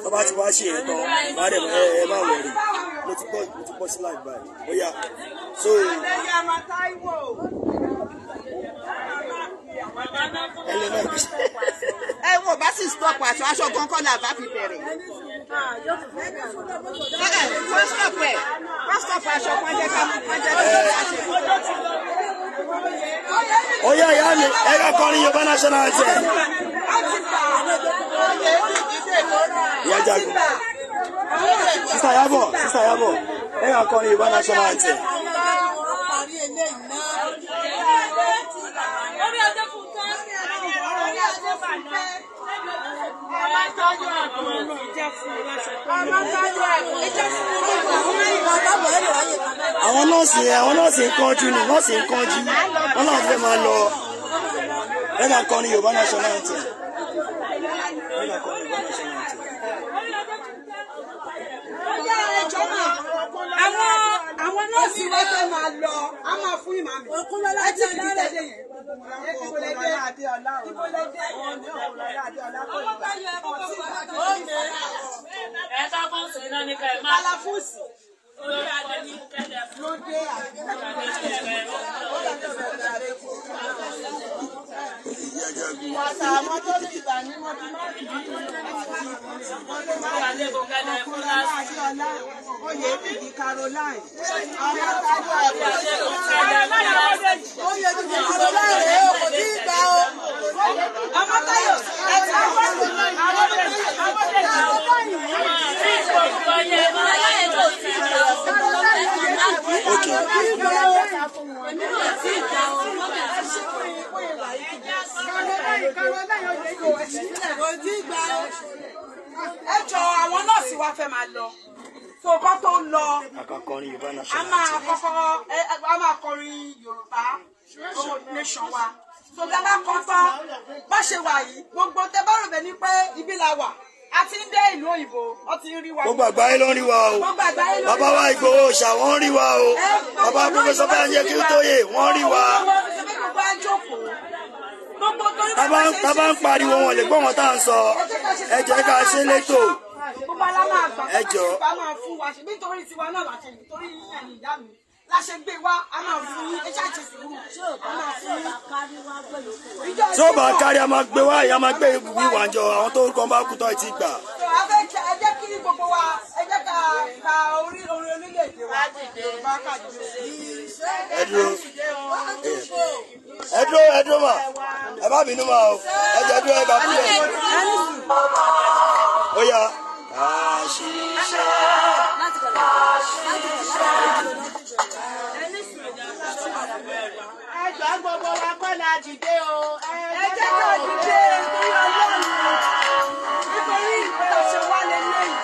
Tó bá ti wá ṣe yẹn tán, má dẹ̀ ẹ ẹ má worry. Mo ti bọ́, mo ti bọ́ sí live báyìí. Ó yá, so ẹ lè má gbé. Ẹ wò bá sì stop aṣọ, aṣọ gan kọ́ la bá fi bẹ̀rẹ̀. Ẹ wọ́n stop ẹ̀, wọ́n stop aṣọ kan, jẹ́ ká wọ́n jẹ́ ká ṣe. Ó yá, ìyá mi, ẹ ká kọrin Yorùbá national anthem. Ìyá Jagun, Sister Yabo, Sister Yabo, ẹ ká kọrin Yorùbá national anthem. Orí adé fún ká. Àwọn nọ́ọ̀sì yẹn, àwọn nọ́ọ̀sì ń kánjú ni, nọ́ọ̀sì ń kánjú, wọ́n náà fẹ́ máa lọ. Ẹ ká kọrin Yorùbá national anthem. Ẹ ká kọrin Yorùbá national anthem. Àwọn nọ́ọ̀sì wa fẹ́ máa lọ, a máa fún ìmàmì. Ẹ ti fi tẹ̀lé yẹn. Ẹ ká fọ́ọ̀sì iná ní ká ẹ má. Kálàfúùsì Orí adé fún kẹ́lẹ́ fún. Ló dé àbí. Ìyá Jagun. Àtàwọn tó ní ìgbà ní mọ́tò máa ń Orí adé fún kẹ́lẹ́ fún láti. Oyè bìbí Caroline. Àwọn tájọ ẹ̀kọ́. Oyè bìbí Caroline rèé o, kò tí ì gbà o. Ọmọ Táyọ̀ ẹ ti àwọn Tí ìfọ̀kọ̀ yẹn máa. Ok. Ẹ jọ, àwọn nọ́ọ̀sì wa fẹ́ máa lọ. Tó kọ́ tó lọ, A ká kọrin Yorùbá a national máa anthem. kọ́kọ́ a máa kọrin Yorùbá nation wa. Tó tẹ́ bá kọ́ tán, bá ṣe wà yìí, gbogbo tẹ́ bá rò bẹ́ẹ̀ ni pé ibi la wà. A ti ń dé ìlú òyìnbó, wọ́n ti ń rí wa. Gbogbo àgbáyé ló ń rí wa o. Gbogbo àgbáyé ló ń rí Bàbá wa Ìgbòho Òòṣà, wọ́n ń rí wa o. Bàbá Professor Bánjí Akíntóyè, wọ́n ń rí wa. Tá bá ń pariwo, wọn lè gbọ́ wọn tá à ń sọ. Ẹ jẹ́ ká ṣe létò. Gbogbo alá máa gbà. Ẹ jọ̀ọ́. Bá máa fún wa ṣe nítorí tiwa náà láṣẹ, nítorí yín ẹ̀yìn ìyá mi láṣẹ gbé wa, a máa fún yín, ẹ ṣáà ṣe sùúrù, a máa fún yín. Ìjọ Tí ó bá kárí, a máa gbé wá, ìyá máa gbé wíwà jọ àwọn tó kàn bá kú tó ti gbà. So, a fẹ́ kí ẹ jẹ́ kí gbogbo wa, ẹ jẹ́ ká ka orí orin orílẹ̀-èdè wa Yorùbá ká dìde. Ẹ dúró, ẹ dúró, ẹ dúró mà, ẹ má bínú mà o. Ẹ jẹ́ dúró, ẹ bá kúlẹ̀. Ó yá. Àṣìṣe. Ẹ jọ̀ọ́, gbogbo wa kọ́ la dìde o. Ẹ jẹ́ ká dìde nítorí Ọlọ́run, nítorí ìgbà ṣe wá lélẹ́yìí.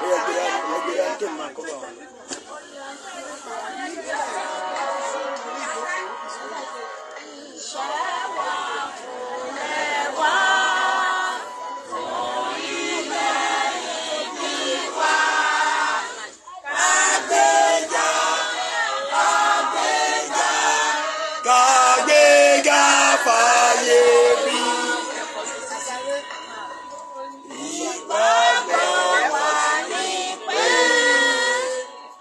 Ó yá, gbé dání, ẹ gbé dání kí n máa kọ́ bá wọn. Kàgbéga fàyè rí. Ìgbàgbọ́ wa ní pé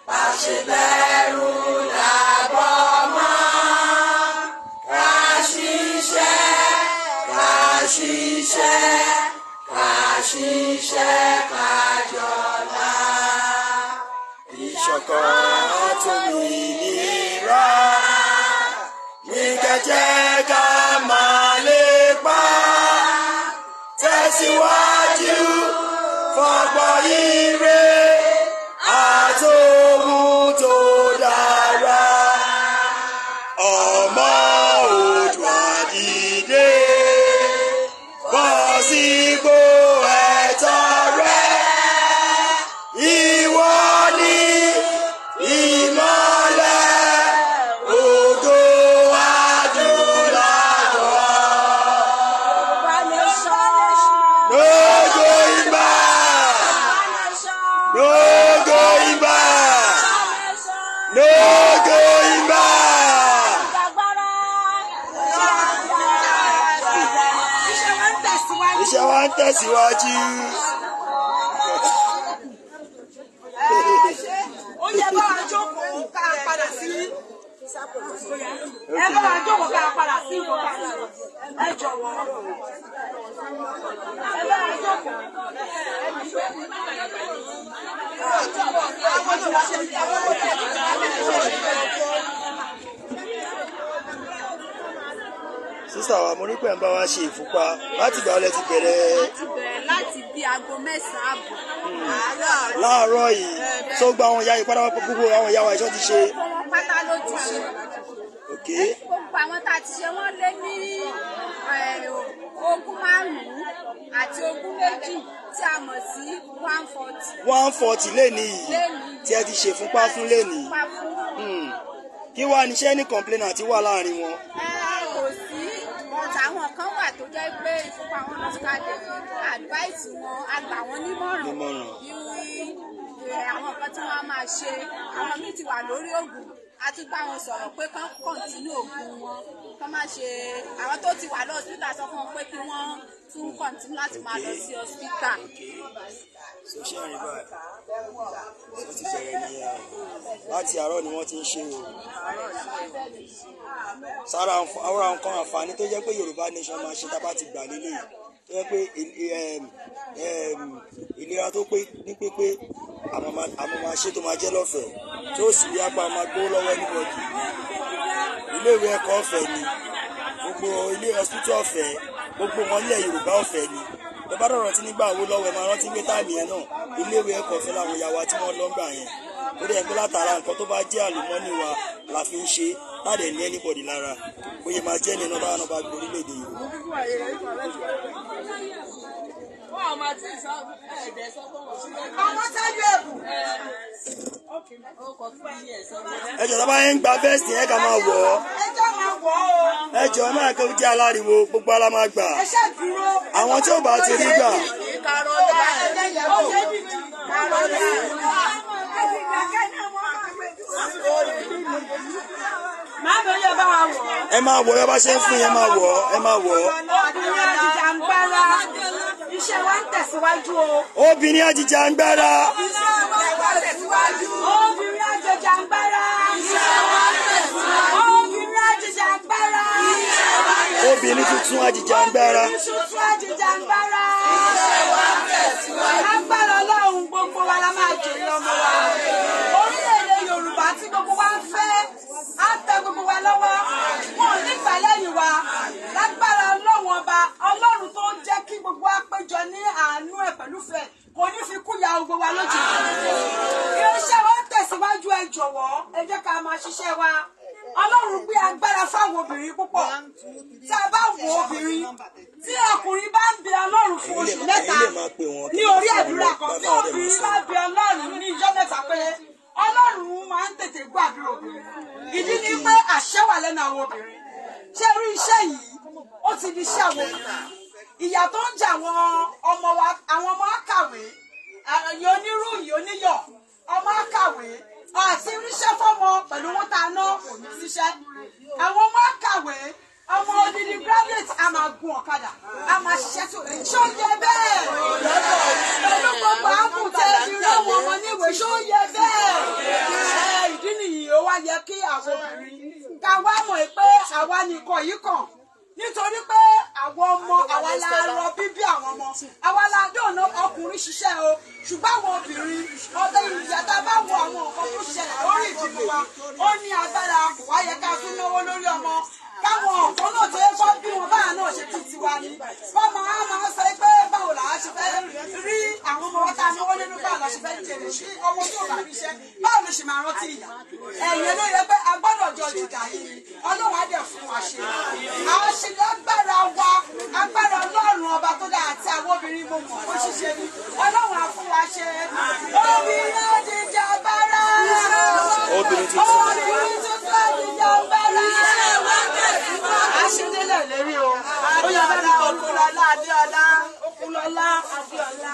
bá ṣe bẹ̀rù làbọ̀ mọ́. Ká ṣiṣẹ́, ká ṣiṣẹ́, ká ṣiṣẹ́, ká jọlá. Ìṣọ̀kan àtòmìnira ní kẹjẹ ká máa lépa, tẹ̀síwájú fọgbọ́ ire àtòhun tó dára. Ọmọ Oòduà, dìde, bọ́ sípò ẹ̀tọ́ rẹ. Ìwọ ni ìmọ́lẹ̀ ògo adúláwọ̀. No going back. No going back. No going back. Iṣẹ́ wa ń tẹ̀síwájú. Iṣẹ́ wa ń tẹ̀síwájú. Ẹ bá wa jókòó ká padà sí ìwọ̀n ẹ jọ̀wọ́. Ẹ bá wa jókòó. Sister wa, mo rí pé ẹ̀ ń bá wa ṣe ìfúnpá. Láti ìgbà wo lẹ ti bẹ̀rẹ̀? A ti bẹ̀rẹ̀ láti bí aago 9:30 àárọ̀. Láàárọ̀ yìí tó gba àwọn ìyá yìí pátápátá, gbogbo àwọn ìyá wa ìṣọ́ ti ṣe? Gbogbo wọn pátá ló ti ṣe. Ok. Gbogbo àwọn tá a ti ṣe, wọ́n lé ní 25 àti 22 tí a mọ̀ sí 140. 140 lénìí yìí Lénìí. tí ẹ ti ṣe ìfúnpá fún lénìí. Ìfúnpá fún. Kí wàá níṣẹ́ ní complainer tí wà láàrin wọn? Ẹ kò sí, but àwọn kan wà tó jẹ́ pé ìfúnpá wọn lọ síkàlẹ̀, advice wọn, a gbà wọ́n nímọ̀ràn. Nímọ̀ràn. Bí àwọn nǹkan tí wọ́n á máa ṣe. Àwọn míì ti wà lórí oògùn, a tún bá wọn sọ̀rọ̀ pé kán continue oògùn wọn, kán má ṣe. Àwọn tó ti wà lọ hospital, sọ fún wọn pé kí wọ́n tún continue láti máa lọ sí hospital. So ṣé ẹ rí báyìí, ó ti bẹ̀rẹ̀ nìyẹn. Láti àárọ̀ ni wọ́n ti ń ṣe o. Sára àwọn nǹkan àǹfààní tó jẹ́ pé Yorùbá Nation máa ṣe tá a bá ti gbà lélẹ̀, tó jẹ́ pé ìlera tó pé ní pípé, àwọn máa ṣe tó máa jẹ́ lọ́fẹ̀ẹ́, tí ó sì rí apá máa gbówó lọ́wọ́ anybody. Iléèwé ẹ̀kọ́ ọ̀fẹ́ ni, gbogbo ilé hospital ọ̀fẹ́, gbogbo wọn ilẹ̀ Yorùbá ọ̀fẹ́ ni. Ẹ bá dọ̀rọ̀ tí nígbà wo lọ́wọ́, ẹ máa rántí pé time yẹn náà, iléèwé ẹ̀kọ́ ọ̀fẹ́ làwọn ìyá wa tí wọ́n lọ ń gbà yẹn. Ó dẹ̀ pé látara nǹkan tó bá jẹ́ àlùmọ́nì wa la fi ń ṣe láti ní anybody lára. Bóyá máa jẹ́ nínú báwọn náà bá gbé orílẹ̀-èdè Yorùbá. Àwọn tájú ẹ̀bùn. Ẹ jọ̀ọ́, tá bá yẹn ń gba vest yẹn, ká máa wọ̀ ọ́. Ẹ jẹ́ máa wọ̀ ọ́ o. Ẹ jọ̀ọ́, ẹ máa kó jẹ́ aláriwo, gbogbo ala máa gbà. Ẹ ṣe dúró. Àwọn tí ò bá ti rí gbà. Ó ṣe é dìjú. Màá bẹ̀ yẹ bá wa wọ̀ ọ́. Ẹ máa wọ̀ ọ́, bá ṣe ń fún yẹn, máa wọ̀ ọ́, ẹ máa wọ̀ ọ́. Obìnrin ajìjàǹgbara, iṣẹ́ wa ń tẹ̀síwájú o. Obìnrin ajìjàǹgbara. Iṣẹ́ wa ń tẹ̀síwájú. Obìnrin ajìjàǹgbara. Iṣẹ́ wa ń tẹ̀síwájú. Obìnrin ajìjàǹgbara. Iṣẹ́ wa ń tẹ̀síwájú. Obìnrin tuntun ajìjàǹgbara. Obìnrin tuntun ajìjàǹgbara. Iṣẹ́ wa ń tẹ̀síwájú. Agbára Ọlọ́run, gbogbo wa la máa jèrè ọmọ wa. Orílẹ̀-èdè Yorùbá tí gbogbo wa ń fẹ́, á tẹ gbogbo wa lọ́wọ́. Wọn ò ní gbà lẹ́yìn wa. Lágbára Ọlọ́run ọba, Ọlọ́run tó ń jẹ́ kí gbogbo wa péjọ ní àánú ẹ̀ pẹ̀lúfẹ́, kò ní fi kú ya gbogbo wa lójijì. Iṣẹ́ wa ń tẹ̀síwájú, ẹ jọ̀wọ́, ẹ jẹ́ ká máa ṣiṣẹ́ wa. Ọlọ́run gbé agbára fáwọn obìnrin púpọ̀. Tí a bá wo obìnrin, tí ọkùnrin bá ń bẹ Ọlọ́run fún oṣù 3 Ẹ̀yin lè máa pè wọ́n kí ní wọ́n orí fún àdúrà wọn kan, lọ, tí bàbá rẹ̀ obìnrin máa bá bẹ Ọlọ́run ní ijọ́ 3 pé Ọlọ́run máa ń tètè gbọ́ àdúrà obìnrin. Ìdí ni pé àṣẹ wà lẹ́nu àwọn obìnrin. Ṣé rí iṣẹ́ yìí, ó ti di iṣẹ́ àwọn obìnrin. Ìyà tó ń jẹ àwọn ọmọ wa, àwọn ọmọ á kàwé, ìyẹn onírú, ìyẹn oníyọ̀, ọmọ á kàwé, àti ríṣẹ́ fọ́mọ pẹ̀lú owó tá a ná, kò ní síṣẹ́. Àwọn ọmọ á kàwé, ọmọ odidi graduate a máa gun ọ̀kadà, a máa ṣiṣẹ́ tó ṣó yẹ bẹ́ẹ̀? Pẹ̀lú gbogbo ààbò tẹ́ ẹ fi rán àwọn ọmọ níwèé, ṣó yẹ bẹ́ẹ̀? Ẹ ìdí nìyí, ó wá yẹ kí àwọn obìnrin ká wá mọ̀ pé àwa nìkan yìí kàn, nítorí pé àwọn ọmọ, àwa la rọ bíbí àwọn ọmọ, àwa la dóònà. Ọkùnrin ṣiṣẹ́ o, ṣùgbọ́n àwọn obìnrin ọdẹ, ìyá tá a bá wo àwọn nǹkan tó ṣẹlẹ̀ lórí ìdìbò wa, ó ní agbára. Kò wá yẹ ká tún náwó lórí ọmọ káwọn ọ̀kan náà tó yẹ kó bí wọn báà náà ṣe ti tiwa ni wọ́n máa sọ pé báwo làá ṣe fẹ́ rí àwọn ọmọ wa tá a náwó nínú, báwo la ṣe fẹ́ jèrè sí ọmọ tó bá rí iṣẹ́, báwo ló ṣe máa rántí ìyá ẹ̀yìn? Ló yẹ pé a gbọ́dọ̀ jọ jìjà yìí. Ọlọ́run á dẹ̀ fún wa ṣe, a ṣe lágbára wa, agbára Ọlọ́run ọba tó dáa àti àwọn obìnrin, mo mọ̀ kó ṣiṣẹ́ ni Ọlọ́run á fún wa ṣe. Obìnrin ajìjàgbara. Obìnrin tuntun. Obìnrin tuntun ajìjàgbara. Àṣedélẹ̀ lérí o. Ó yẹ bá mi kọ́ Okunlọlá Adéọlá. Okunlọlá Adéọlá.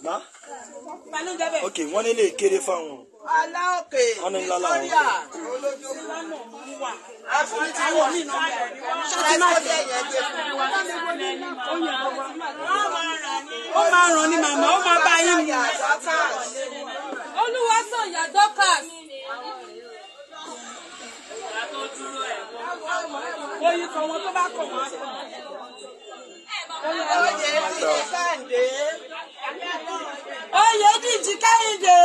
Má? Ok, wọ́n ní lè kéré fáwọn. Ọlá òkè. Wọ́n ní ńlá làwọn. Victoria. Àwọn míì náà bẹ̀rẹ̀. Ṣé máa jẹ? Ó máa ràn ní màmá, ó máa bá yín mu. Olúwaṣọ̀yà Dorcas. Oyin kan wọn tó bá kọ̀ wọ́n á kọ̀. Oyèdìjì Kẹ́hìndé. Oyèdìjì Kẹ́hìndé.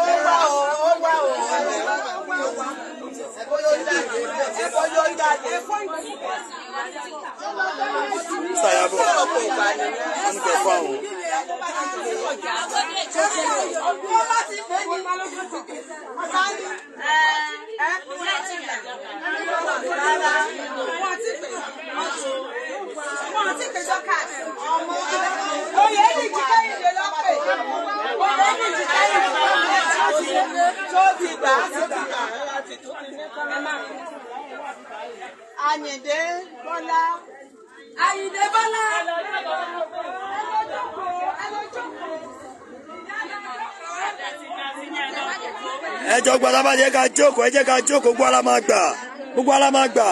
Ó wá o, ó wá o. Bóyá ó jáde, bóyá ó jáde. Mr. Yabo, wọ́n ní kẹ́ fún àwọn. Wọ́n bá ti pè ní. Wọ́n ti pè. Wọ́n ti pè sọ́kà. Oyèdìjì Kẹ́hìndé ló pè. Oyèdìjì Kẹ́hìndé. Tó ti gbà, tó ti gbà. Àyìndé Bọ́lá. Àyìndé Bọ́lá. Ẹ lọ jókòó, ẹ lọ jókòó. Ẹ jọ gbọ́dọ̀ bá jẹ́ ká jókòó, ẹ jẹ́ ká jókòó, gbogbo ala máa gbà, gbogbo ala máa gbà.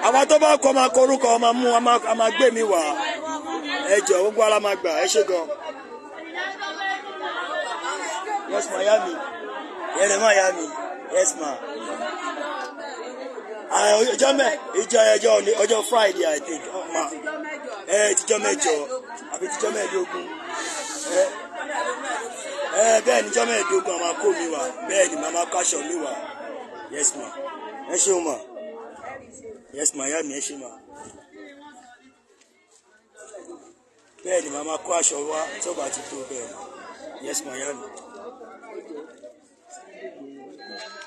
Àwọn tó bá kọ́ máa kọ orúkọ, máa mú, a máa gbé mi wá. Ẹ jọ, gbogbo ala máa gbà, ẹ ṣé gan. Yes ma, ya mi. Yes ma, ya mi. Yes ma. Ah, ọjọ́ mẹ́, ìjọ ẹjọ́ ní ọjọ́ Friday, I think. Oh, ma. Ẹ tíjọ́ 8 àbí tíjọ́ 15. Ẹ ẹ bẹ́ẹ̀ ni jọ́ 15 a máa kó mi wá, bẹ́ẹ̀ ni màá máa káṣọ mi wá. Yes ma, ẹ ṣeun ma. Yes ma, ya mi, ẹ ṣe ma. Bẹ́ẹ̀ ni màá máa kó aṣọ wá tí ó bá ti tó bẹ́ẹ̀. Yes ma, ya mi.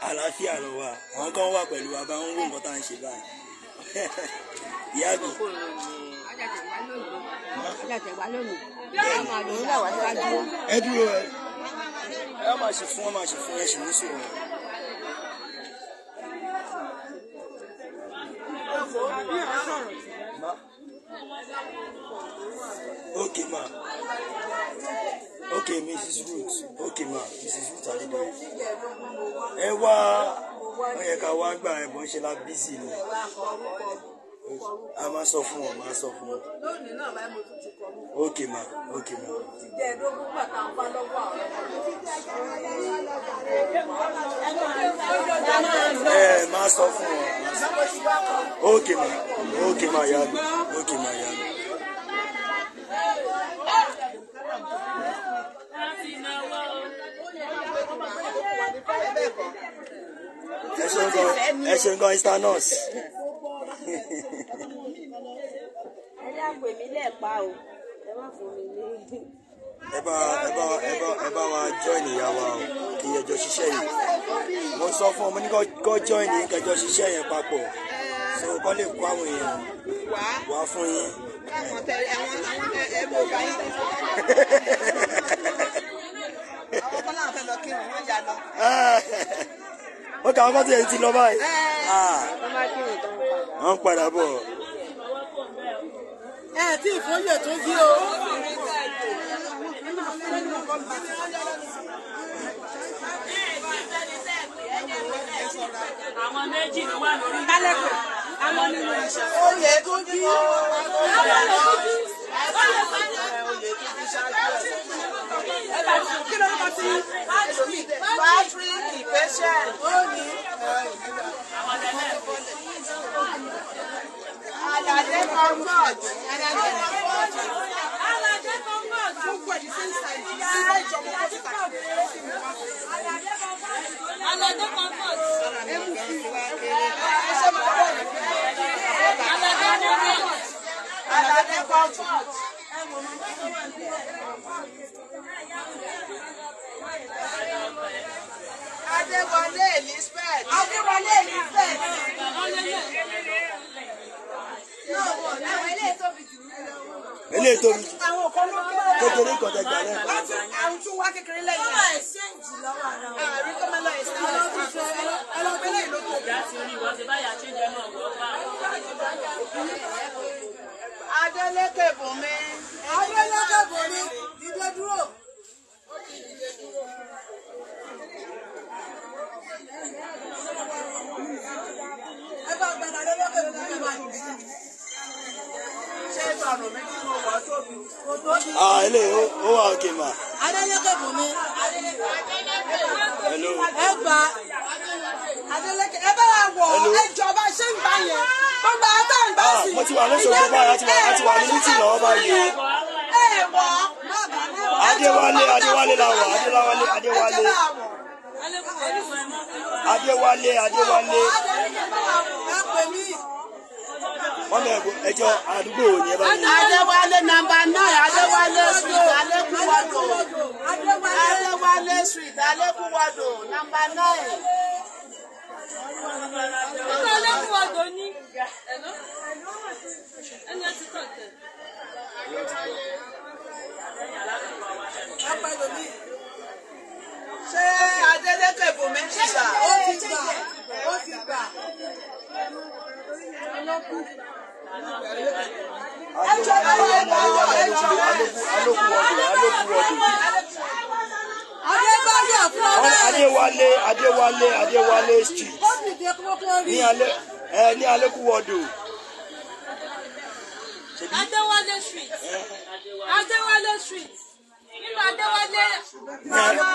Àlàáfíà ló wà, àwọn kan wà pẹ̀lú wa bá ń wò nǹkan tá à ń ṣe báyìí. Ìyá mi. Ẹ dúró, ẹ ẹ má ṣe fún, ẹ má ṣe fún, ẹ ṣì ní sùúrù. Ma. Okay ma. Okay, Mrs. Ruth. Okay ma, Mrs. Ruth Adedoyin. Ẹ wá, ó yẹ ká wá gbà ẹ̀bùn ṣe la bísí ni. A máa sọ fún wọn, máa sọ fún wọn. Lónìí náà báyìí mo tún ti kọ mú. Okay ma, okay ma. Ti jẹ́ ẹ̀dógún pàtàkì àwọn bá lọ́wọ́ àwọn Ẹ máa sọ fún wọn. Máa sọ. Okay ma, okay ma ya mi, okay ma ya mi. Ẹ ṣeun gan, ẹ ṣeun gan, Mr. Nurse. Ẹ dákun, èmi lẹ́ẹ̀pa o. Ẹ má fún mi ní. Ẹ bá wa join ìyá wa o, kí ẹjọ́ ṣiṣẹ́ yìí. Mo sọ fún ọ, mo ní kó join yín kẹjọ ṣiṣẹ́ yẹn papọ̀, so kó lè kó àwọn èèyàn wá fún yín. Àwọn tẹ àwọn àwọn ẹbí ọba yín. Àwọn kan láwọn fẹ́ lọ kírun, wọ́n yà lọ. Ó kà wọ́n kọ́ tiẹ̀ ti lọ báyìí. Ah, wọ́n ń padà bọ̀. Ẹ tí ìfóyè tó bí o. Àwọn méjì ló wà lórí. Kálẹ̀pẹ̀, àwọn nínú iṣẹ́. Oyè tó bí. Oyè tó bí ṣáájú ẹ̀. Kí ló ń kọ́ sí? Patrick Patient. Alade Comfort. Alade Comfort. Gbogbo ẹ̀ ní same size. Sílẹ̀ ìjọba kọ́ sí kàkiri. Alade Comfort. Alade Comfort. Alade Comfort. Adéwọlé Elizabeth. Adéwọlé Elizabeth. Eléyìí tóbi jù. Àwọn kan ló kéré. Kékeré kan tẹ gbà lẹ́ẹ̀kan. Wọ́n tún àwọn tún wá kékeré lẹ́yìn. Wọ́n máa exchange lọ́wọ́ ara wọn. Àrí kọ́ máa lọ exchange. Ẹlọ́pẹ́lẹ́ ìlú tó. Ìyá ti rí ìwọ ti báyà ṣe jẹ náà wọ́ bá. Adélékè Bùnmi. Adélékè Bùnmi, dídé dúró. Ẹ bá gbàdá Adélékè Bùnmi máa dìde. Ṣé ìbàrùn mi tí mo wọ̀ tóbi? Kò tóbi. Ah, eléyìí ó wà òkè mà. Adélékè Bùnmi. Hello. Ẹ gba Adélékè. wọ̀. Hello. Ẹ jọ, bá ṣe ń gbà yẹn, gbogbo àwọn tá à ń gbà Ah, sí. mo ti wà lóṣogbo báyìí, a ti wà ní meeting lọ́wọ́ báyìí o. Ẹ wọ̀. Adéwálé, Adéwálé la wà, Adéwálé, Adéwálé, Adéwálé, Adéwálé. Mummy, ẹjọ́ àdúgbò wo ni ẹ bá mi? Adéwálé number 9, Adéwálé Street, Alékúwọdò. Adéwálé Street, Alékúwọdò, number 9. Nínú Ọlẹ́kùnwọ̀dò ní. Ẹni ẹ ti kàn tẹ̀. Ṣé Adélékè Bùnmi ti gbà? Ó ti gbà, ó ti gbà. Adéwálé, Adéwálé, Alókùwọ̀dò, Alókùwọ̀dò. Adébáyọ̀ fún Wọ́n ní Adéwálé, Adéwálé, Adéwálé Street ó dìde kókó rí. ní alẹ́ ẹ ní Alẹ́kùwọ̀dò. Adéwálé Street. Adéwálé Street. Nínú Adéwálé. Lọ́rọ̀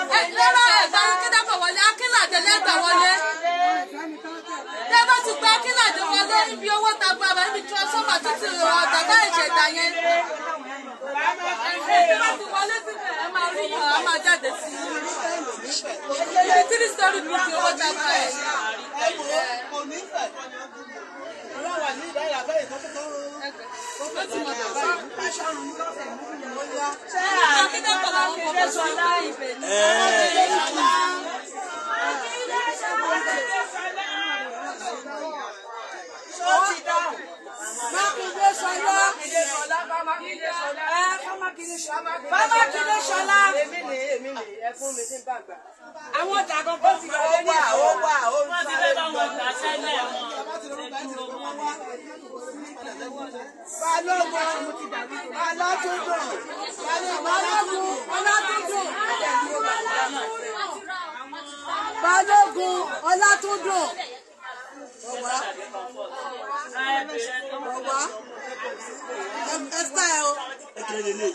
ẹ̀gbá Akíndàpọ̀ wọlé, Akínlàdé lẹ́gbà wọlé. Tẹ́ bá ti gba Akínlàdé wọlé níbi owó tagba àbá níbi transformer tó ti rọ̀ ọ̀dà ìṣẹ̀dá yẹn. Tẹ́ bá ti wọlé síbẹ̀, ẹ máa rí yàn, á máa jáde sí i. Ibi three story building owó tagba ẹ̀. Ẹ wò ó, kò ní fẹ̀. Ọlọ́wà ní ìdáyà bẹ́ẹ̀ tó tó. Ó ti mọ̀ bàbá yìí. Ṣé Akíndàpọ̀ làwọn kọ̀ọ̀kan sí ibẹ̀ ní. Ṣó ti dáhùn? Mákindé Ṣọlá. Fámákindé Ṣọlá. Èmi ni, èmi ni, ẹ fún mi tí ń bá gbà. Àwọn ọjà kankan ti Ó wà, ó wà, ó ń Wọ́n ti fẹ́ bá wọn gbà tẹ́lẹ̀ wọn. Ṣe dúró mọ́. Balógun Ọlátúndùn. Balógun Ọlátúndùn. Balógun Ọlátúndùn. Ọ̀wá. Ọ̀wá. Ẹ sá ẹ o. Ẹ kéré lélẹ̀.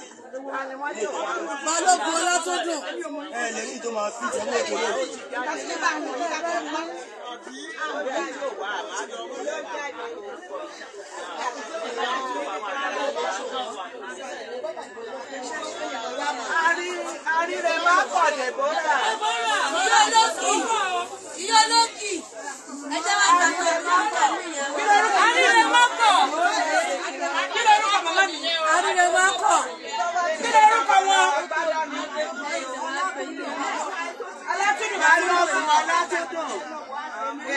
Balógun Ọlátúndùn. Ẹ lè rí tó máa fi tẹ́lẹ̀ kéré. Àríre má kọ̀ Dèbórà. Ìyá olókì. Ìyá olókì. Ẹ jẹ́ wá gbà pẹ̀lú ọkọ̀ mi yẹn. Àríre mọ́kọ̀. Kí lorúkọ màmá mi? Àríre máa kọ̀. Kí lorúkọ wọn? Alátúndùn. Balógun Ọlátúndùn.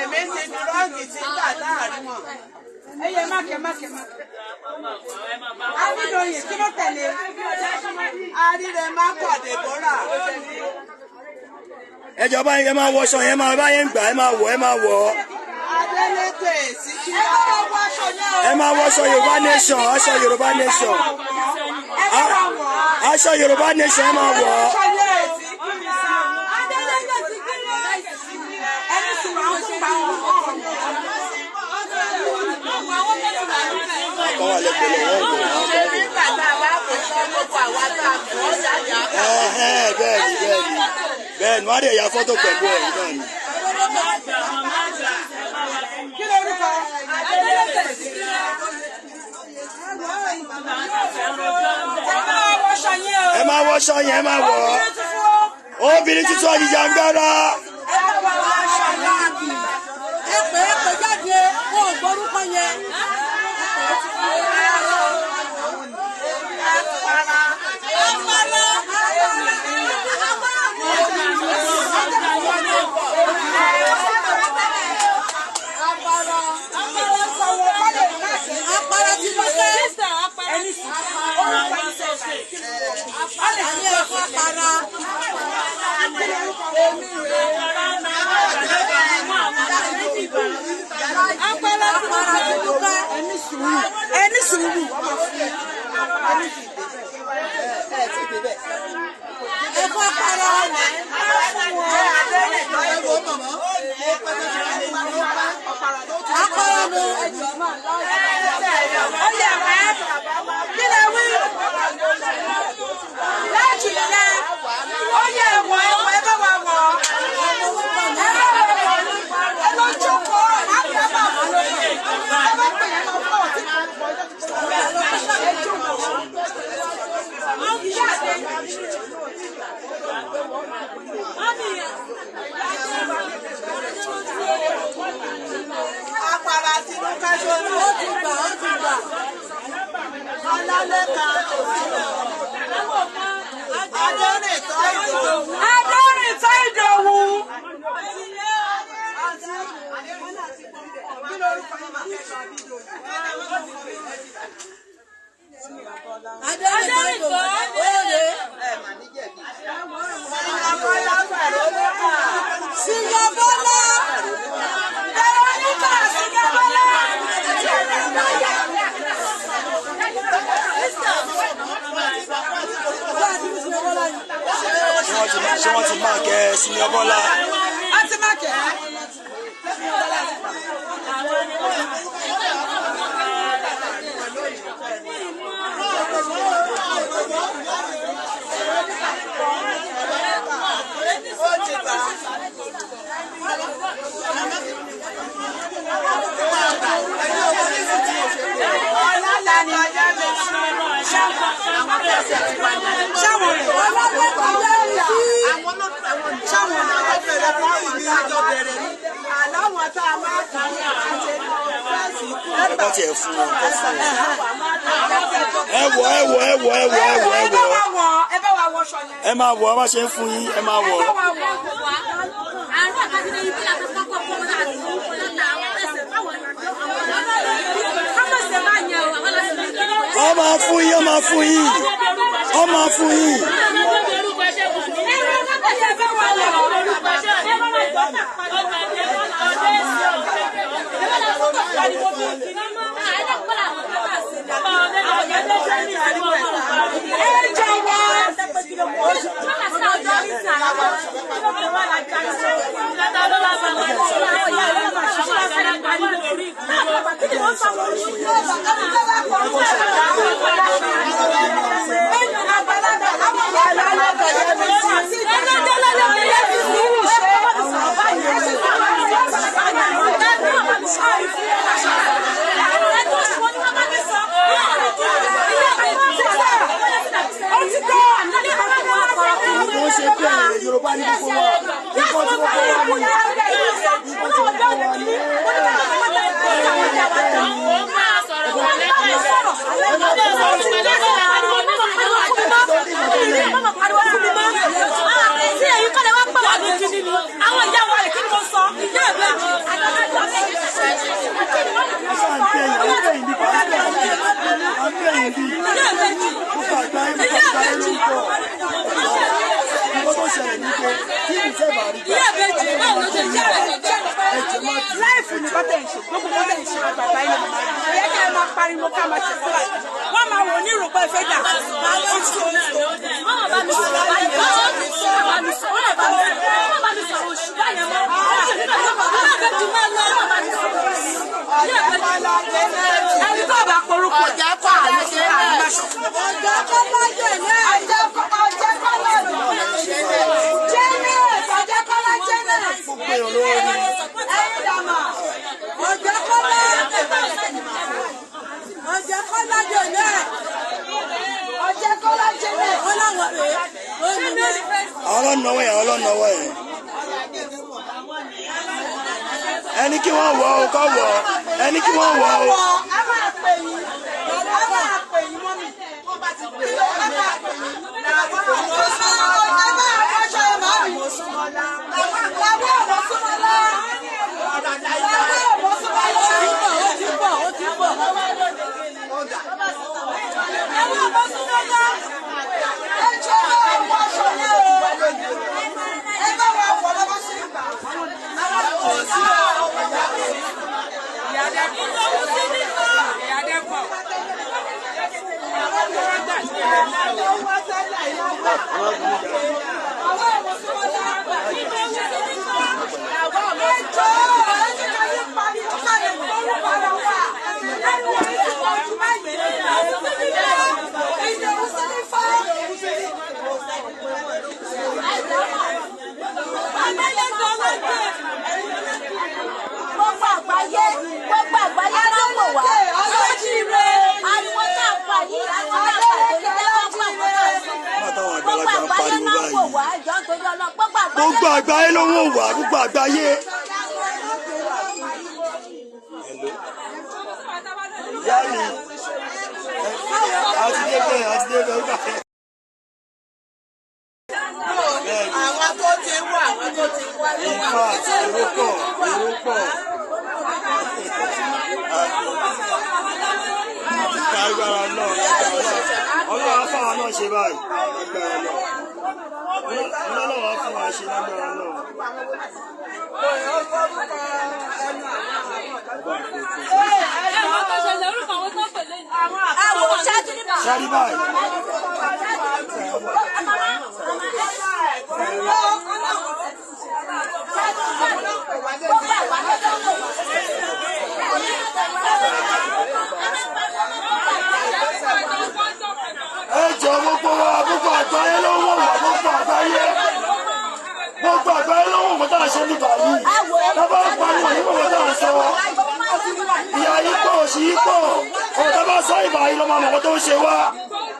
Èmi ti di rọ́ọ̀gì tí ń gbà láàrin wọn. Ẹyẹ mákẹ mákẹ mákẹ. Abídòyè, kí ló tẹ̀lé? Àríre má kọ̀ Dèbórà. Ẹjọ́ báyìí, ẹ máa wọṣọ yẹn, máa báyẹn ń gbà, ẹ máa wọ̀, ẹ máa wọ̀. Adélékè Ẹ Síkírà. bá wa wọ aṣọ yẹn o. Ẹ máa wọṣọ Yorùbá Nation, aṣọ Yorùbá Nation. Ẹ bá wa wọ̀ ọ́. Aṣọ Yorùbá Nation, ẹ máa wọ̀. Aṣọ yẹn o. Adélékè Síkírà. Ẹni sùn àwọn tó bá wọn wọ̀ ọ́. Akọ́ wà lẹ́gbẹ̀ẹ́ lọ́wọ́ ìgbọ̀n àwọn Ṣé akọ́ nígbà tá a bá kó sọ gbogbo àwa tá a mọ̀ ọ́ jáde á kà? Ẹ̀hẹ́n, bẹ́ẹ̀ ni, bẹ́ẹ̀ ni, bẹ́ẹ̀ ni, wọ́n á dẹ̀ ya fọ́tò pẹ̀lú ẹ̀ náà ni. Kí lorúkọ? Adélékè Síkírà. Ẹ bá wa wọṣọ yẹn o. Ẹ máa wọṣọ yẹn, ẹ máa wọ̀ ọ́. Obìnrin tuntun o. Obìnrin tuntun àjìjàngbara. Ẹ bá wa wọṣọ yẹn. Ẹ pè é, pè jáde, wọn ò gbórúkọ yẹn. Apara. Apara sọ̀wọ́ kọ́lé máàkì. Apara ti lọ́kẹ́. Sísà apara. Ẹni sùn. Orúkọ ẹni sọ̀rọ̀. Àní ẹ̀fọ́ apara. Apara ti Apara ti dúpẹ́. Ẹni sùúrù. Ẹni sùúrù. Ẹ̀fọ́ apara. Apara nu. Ó yẹ ẹ́ kí lẹ wí? Láti lẹ. Ó yẹ ẹ̀wọ̀ ẹ̀wọ̀, ẹ bá wa wọ̀. Ẹ bá wa wọ̀. Ẹ lọ jókòó. Adẹ́rìnkọ́ òòrè. Sìyàbọ́lá. Veronica Sìyàbọ́lá. Ṣé wọ́n ti máa kẹ́ Senior Bọ́lá? A ti máa kẹ́. Ṣáwọn rẹ̀. Ọlọ́lẹ́kọ̀ọ́ yẹ́rì sí. Ṣáwọn rẹ̀. Àláwọn tá a máa kà ní àti fẹ́ǹsì kú. Ẹ bá tiẹ̀ fún wọn, kọ́ fún wọn. Ẹ wọ̀, ẹ wọ̀, ẹ wọ̀, ẹ wọ̀, ẹ wọ̀, ẹ Ẹ bá wọ̀. wa wọ̀, ẹ bá wa wọṣọ yẹn. Ẹ máa wọ̀, ẹ má ṣe ń fún yín, ẹ máa wọ̀. Ẹ bá wa wọ̀. Àárọ̀ àkàtúndé yìí bí la fẹ́ kọ́kọ́ kọ́ wọn láti fún wọn láta àwọn ẹsẹ̀ báwọn kámọ̀sẹ̀ máa yẹn o, àwọn lọ́sẹ̀ ní kí ló Ọ máa fún yín, ọ máa fún yín, ọ máa fún yín. Ẹ jọ̀wọ́. Tó ń ṣe pé ẹ̀yẹ Yorùbá ní gbogbo wa. Nǹkan tí wọ́n kọ́ wa ní. Nǹkan tí wọ́n kọ́ wa ní. Àwọn ìyá wa rẹ̀ kí ni mo sọ? Ìyá ìbejì. Ṣé à ń bẹ̀yìn, à ń bẹ̀yìn bí, à ń bẹ̀yìn bí, à ń bẹ̀yìn bí. Ìyá ìbejì. Gbogbo àgbáyé, gbogbo àgbáyé ló ń bọ̀. Nǹkan tó ṣẹlẹ̀ ní pé tí ìfẹ́ bá rí gbà, Ìyá ìbejì báwo ló ṣe jẹ́ ìbejì? ẹ̀jẹ̀ má bínú. Láìfù ní bọ́tẹ̀ ń ṣe, gbogbo bọ́tẹ̀ ń ṣe àgbàgbà yìí màmá rẹ̀. Ó yẹ kí ẹ máa pariwo ká máa tẹ̀síwájú. Wọ́n máa wò ní ìròpọ̀ ìfẹ́ dà. Ó ti tó, ó ti tó. Wọ́n bá mi sọ̀rọ̀ báyìí. Wọ́n bá mi sọ̀rọ̀. Wọ́n bá mi sọ̀rọ̀. Wọ́n bá mi sọ̀rọ̀ oṣù báyẹn mọ́. Ìyá ìbejì máa lọ. Wọ́n bá mi sọ̀rọ̀. Ìyá ìbejì. Ẹni tó bá porúkọ ẹ̀ kọ́ àlọ́ sí àlọ́. Ọjọ́ Kọ́lá yẹ̀ náà. Ọjẹ́kọ́lá Janet, Ọjẹ́kọ́lá Janet. Gbogbo èèyàn ló rí. Ẹyin dàmà. Ọjọ́ Kọ́lá. Ọjọ́ Kọ́lá yẹ̀ náà. Ọjẹ́kọ́lá Janet. Ó láwọn rèé. Ó nìyẹn. Àwọn ọlọ́nàwọ́ yẹn, àwọn ọlọ́nàwọ́ yẹn. Ẹni kí wọ́n wọ̀ ọ́, kọ́ wọ̀ ọ́. Ẹni kí wọ́n wọ̀ ọ́. A máa pè yín. A máa pè yín mọ́mì. A máa pè yín. Ẹ máa wọṣọ ẹ màmí. Làwọn ọ̀rọ̀ súnmọ́lá. Làwọn ọ̀rọ̀ súnmọ́lá. Ó ti bọ̀, ó ti bọ̀. Làwọn ọ̀rọ̀ súnmọ́lá. Ẹ jọ̀ọ́ ẹ máa wọṣọ yẹn o. Ẹ bá wa wọ̀ lọ́wọ́ sí ìgbà. Gbogbo àgbáyé, gbogbo àgbáyé ló ń wò wá. Ariwo tá a pa yìí, ariwo tá a pa yìí, kò ní jẹ́ kó gbọ́ nǹkan tá a sọ. Nígbà táwọn Gbogbo àgbàlagbà ń àgbáyé pariwo ló ń wò báyìí. wá, ẹjọ́ nítorí Ọlọ́run, gbogbo àgbáyé. Gbogbo àgbáyé ló ń wò wá, gbogbo àgbáyé. Ìyá mi, a ti dé bẹ́ẹ̀, a ti dé bẹ́ẹ̀, ó gbà bẹ́ẹ̀. Bẹ́ẹ̀ni. Àwọn tó ti wá, àwọn tó ti wá ló In wà. fact, èrò pọ̀, èrò pọ̀. Lágbára náà, lágbára. náà ṣe báyìí lágbára lọ. Mo lọ́wọ́ fún wa ṣe lágbára lọ. Ẹ mọ tó ṣẹlẹ̀, orúkọ àwọn tó pè lẹ́yìn. Àwọ̀ ṣáájú ní bàbá. Ṣáàrí báyìí. Ẹ jọ, gbogbo wa, gbogbo àgbáyé ló ń wò wá, gbogbo àgbáyé. Gbogbo àgbáyé ló ń wò wọ́n tá a ṣe nígbà yìí. Lábá ń pariwo nígbà wọ́n tá a sọ. Ìyá yìí pọ̀, òṣì yìí pọ̀. Ọ̀rọ̀ tá a bá sọ ìbà yìí ló máa mọ̀ tó ń ṣe wá.